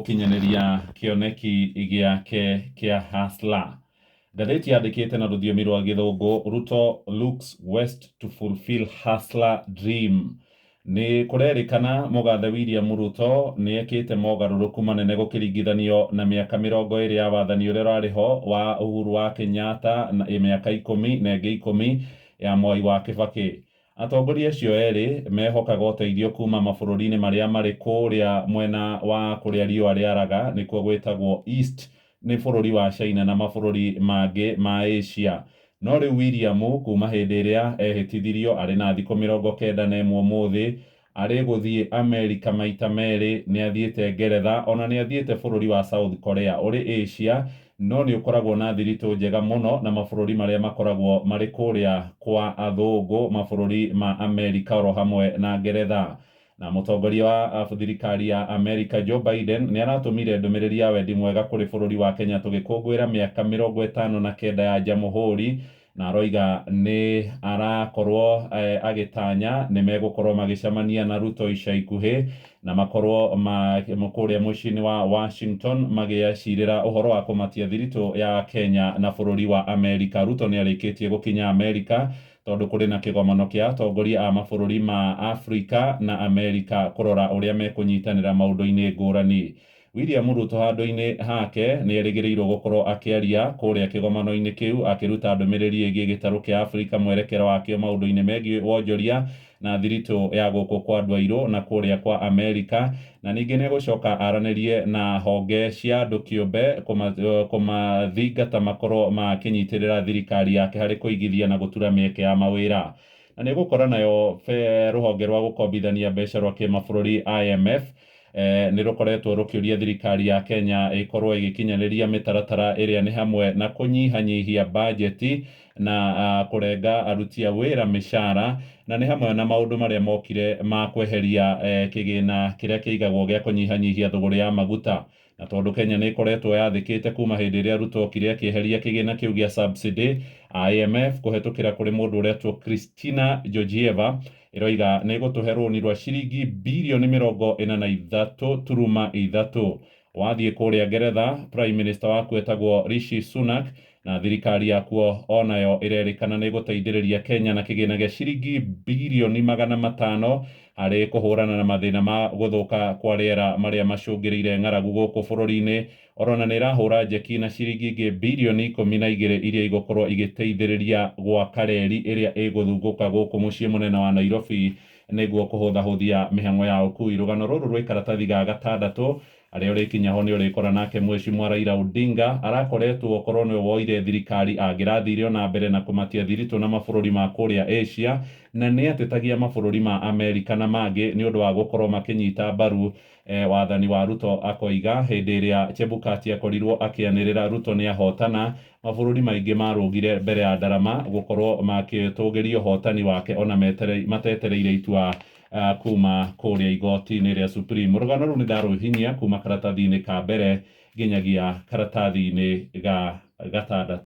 Gũkinyanĩria kĩoneki gĩake kĩa Hustler. Ngathĩti yandĩkĩte na rũthiomi rwa Gĩthũngũ, "Ruto looks west to fulfill Hustler dream." Nĩ kũrerĩkana mũgathe William Ruto nĩ ekĩte mogarũrũku manene gũkĩringithanio na mĩaka 20 ya wathani ũrĩa ũrarĩ ho wa Uhuru wa Kenyatta na mĩaka 10 na ĩngĩ 10 ya Mwai wa Kĩbakĩ. Atongoria acio erĩ mehokaga ũteithio kuma mabũrũri-inĩ marĩa marĩ kũrĩa mwena wa kũrĩa riũa rĩaraga, nĩkuo gwĩtagwo East, nĩ bũrũri wa China na mabũrũri mangĩ ma Asia. No rĩu William kuma hĩndĩ ĩrĩa ehĩtithirio arĩ na thikũ 91 ũmũthĩ, arĩ gũthiĩ Amerika maita merĩ, nĩ athiĩte Ngeretha, ona nĩ athiĩte bũrũri wa South Korea ũrĩ Asia, no nĩ ũkoragwo na thiritũ njega mũno na mabũrũri marĩa makoragwo marĩ kũrĩa kwa athũngũ, mabũrũri ma Amerika oro hamwe na Ngeretha. Na mũtongoria wa thirikari ya Amerika Joe Biden nĩ aratũmire ndũmĩrĩri ya wendi mwega kũrĩ bũrũri wa Kenya tũgĩkũngũĩra mĩaka 59 ya jamhuri, na aroiga nĩ arakorwo agĩtanya nĩ megũkorwo magĩcemania na Ruto ica ikuhĩ na makorwo kũrĩa mũciĩ-inĩ wa Washington magĩacirĩra ũhoro wa kũmatia thiritũ ya Kenya na bũrũri wa Amerika. Ruto nĩ arĩkĩtie gũkinya Amerika tondũ kũrĩ na kĩgomano kĩa atongoria a mabũrũri ma Afrika na Amerika kũrora ũrĩa mekũnyitanĩra maũndũ-inĩ ngũrani. William Ruto handũ-inĩ hake nĩ erĩgĩrĩirwo gũkorwo akĩaria kũrĩa kĩgomano-inĩ kĩu, akĩruta ndũmĩrĩri ĩgiĩ gĩtarũ kĩa Afrika, mwerekera wakĩo maũndũ-inĩ megiĩ wonjoria na thiritũ ya gũkũ kwa andũ airũ na kũrĩa kwa Amerika, na ningĩ nĩ egũcoka aranĩrie na honge cia andũ kĩũmbe kũmathingata makorwo makĩnyitĩrĩra thirikari yake harĩ kũigithia na gũtura mĩeke ya mawĩra. Na nĩ ũgũkora nayo rũhonge rwa gũkombithania mbeca rwa kĩmabũrũri IMF nĩ rũkoretwo rũkĩũria thirikari ya Kenya ĩkorwo ĩgĩkinyanĩria mĩtaratara ĩrĩa nĩ hamwe na kũnyihanyihia bajeti na kũrenga aruti a wĩra mĩcara, na nĩ hamwe na maũndũ marĩa mokire ma kweheria kĩgĩna kĩrĩa kĩigagwo gĩa kũnyihanyihia thũgũrĩ ya maguta. Na tondũ Kenya nĩ ĩkoretwo yathĩkĩte kuma hĩndĩ ĩrĩa Ruto okire akĩeheria kĩgĩna kĩu gĩa subsidy, IMF kũhetũkĩra kũrĩ mũndũ ũretwo Christina Georgieva ĩroiga nĩ ĩgũtũhe rũni rwa ciringi birioni 43.3. Wathiĩ kũrĩa Ngeretha, Prime Minister wakuo etagwo Rishi Sunak, na thirikari yakuo onayo ĩrerĩkana nĩ ĩgũteithĩrĩria Kenya na kĩgĩna gĩa ciringi birioni 500 harĩ kũhũrana na mathĩna ma gũthũka kwa rĩera marĩa macũngĩrĩire ng'aragu gũkũ bũrũri-inĩ. Orona nĩ ĩrahũra njeki na ciringi ingĩ birioni 12 iria igũkorwo igĩteithĩrĩria gwaka reri ĩrĩa ĩgũthungũka gũkũ mũciĩ mũnene wa Nairobi nĩguo kũhũthahũthia mĩhang'o ya ũkui. Rũgano rũrũ rwĩ karatathi ga gatandatũ, arĩa ũrĩkinya ho nĩ ũrĩkora nake Mheshimiwa Raila Odinga arakoretwo okorwo nĩwe woire thirikari angĩrathire ona mbere na kũmatia thiritũ na mabũrũri ma kũrĩa Asia, na nĩ atetagia mabũrũri ma Amerika na mangĩ nĩ ũndũ wa gũkorwo makĩnyita mbaru wathani wa Ruto. Akoiga hĩndĩ ĩrĩa Chebukati akorirwo akĩanĩrĩra Ruto nĩ ahotana, mabũrũri maingĩ marũgire mbere ya ndarama gũkorwo makĩtũgĩria ũhotani wake ona matetereire itua kuma kũrĩa igoti-inĩ rĩa Supreme. Rũgano rũu nĩ ndarũhinyia kuma karatathi-inĩ ka mbere nginyagia karatathi-inĩ ga gatandatũ.